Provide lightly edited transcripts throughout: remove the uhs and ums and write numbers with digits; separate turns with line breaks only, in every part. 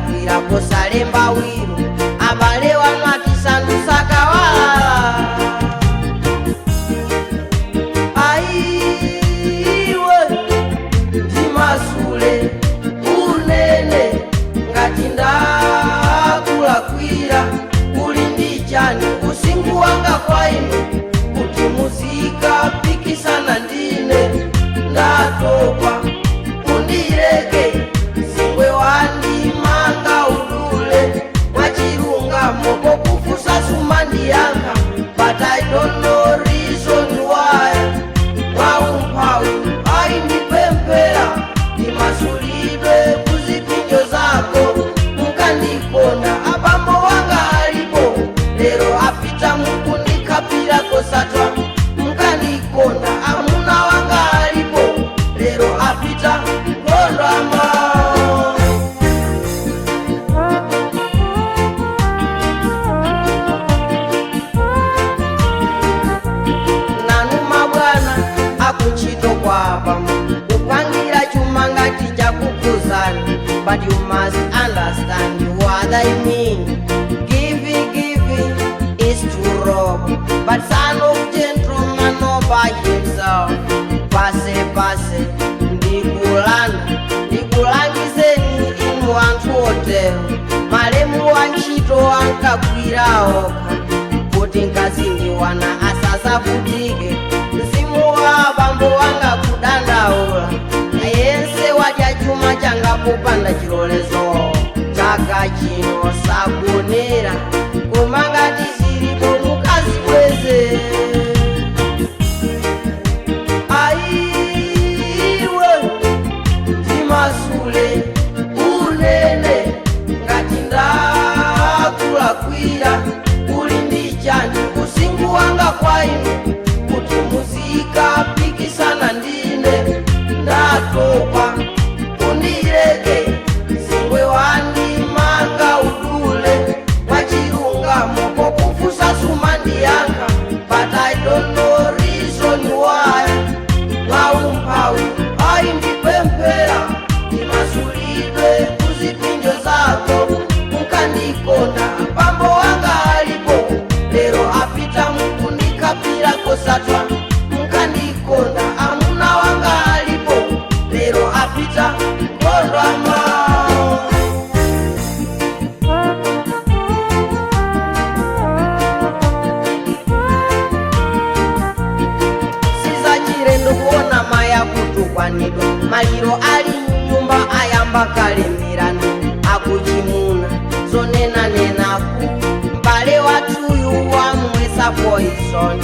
Mukulakwira posalemba will, abale wanu atisandusakawalala. Aiwe, ndimasule, unene ngati ndakulakwira. Uli ndi chani usinkhu wanga kwa inu kuti muzikapikisana ndine? Ndatopa, undileke. Zingwe wandimanga udule. Mwachilungamo pokufusa sumandiyankha, but I don't know reason why. Mwaumphawi ayindipemphera ndimasulidwe kuzipinjo zako. Mukandikonda, abambo wanga alipo, lero apita mukundikhapira kosatwa. Mukandikonda, amuna wanga alipo, lero apita nkondwama. Nanu mabwana akuntchito kwapa, kupangira chuma ngati chakukuzani, but you must understand what I mean. Giving, giving is to rob, but son of gentleman no by himself. Pase pase ndikulanda, ndikulangizeni inu anthu otero. Malemu wa ntchito ankagwira okha kuti mkazi ndi wana asazavutike. Mzimu wa abambo wanga kudandaula, yense wadya chuma changa popanda chilolezo. Chaka chino sagonera, koma ngati zilipo mukazibweze. Aiwe, ndimasule, unene ngati ndakulakwira. Uli ndi chani usinkhu wanga kwa inu kuti muzikapikisana ndine? Ndatopa, undileke. Zingwe wandimanga udule. Mwachilungamo pokufusa sumandiyankha, but I don't know reason why. Mwaumphawi ayindipemphera ndimasulidwe kuzipinjo zako. Mukandikonda, abambo wanga alipo, lero apita mukundikhapira kosatwa. Mukandikonda, amuna wanga alipo, lero apita nkondwama. Sizachilendo kuona maya kutukwanidwa, maliro ali mnyumba ayamba kalemirano akuchimuna zonenanenaku. Mbale wathuyu wamwesa poison,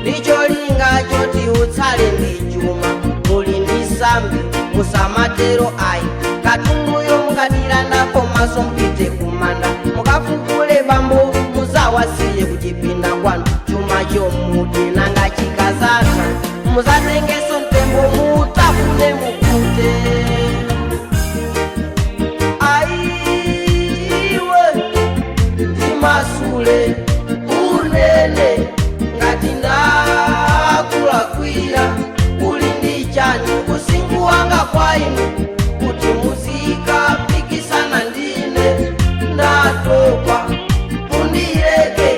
ndicholinga choti utsale ndi chuma. Muli ndi sambi, musamatero ayi. Katunduyo mukatilandako maso, mpite kumanda mukafukule bambo, muzawasiye kuchipinda kwanu. Chuma chomuti nanga chikazatha, muzatengeso mtembo mutafune mukute. Aiwe, ndimasule, unene ngati ndakulakwira. Uli ndi chani usinkhu wanga kwa inu kuti muzikapikisana ndine? Ndatopa, undileke.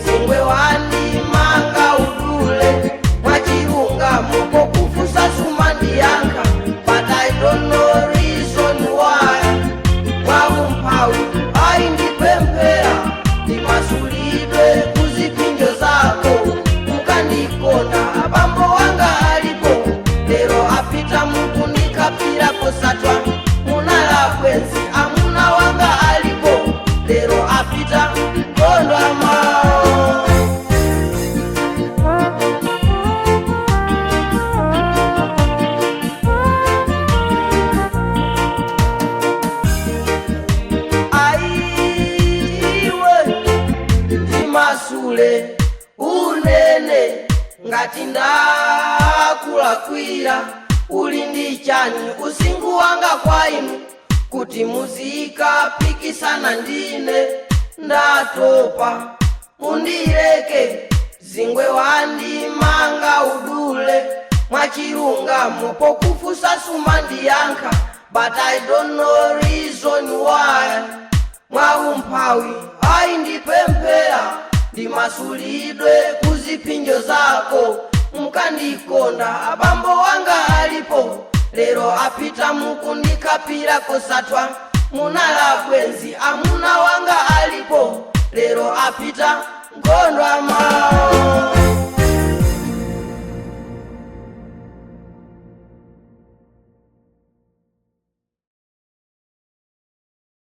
Zingwe wandimanga udule. Mwachilungamo pokufusa sumandiyankha, but I don't know reason why. Mwaumphawi ayindipemphera ndimasulidwe kuzipinjo zako. Mukandikonda, abambo wanga alipo, lero apita mukundikhapira kosatwa. Munalabwenzi, amuna wanga alipo, lero apita nkondwama. Aiwe, ndimasule, unene ngati ndakulakwira. Uli ndi chani usinkhu wanga kwa inu kuti muzikapikisana ndine? Ndatopa, undileke. Zingwe wandimanga udule. Mwachilungamo pokufusa sumandiyankha. But I don't know reason why. Mwaumphawi ayi ndipemphera ndimasulidwe kuziphinjo zako. Mkandikonda abambo wanga alipo, lero apita mukundikhapira kosatwa. Munala bwenzi amuna wanga alipo, lero apita nkhondo amawo.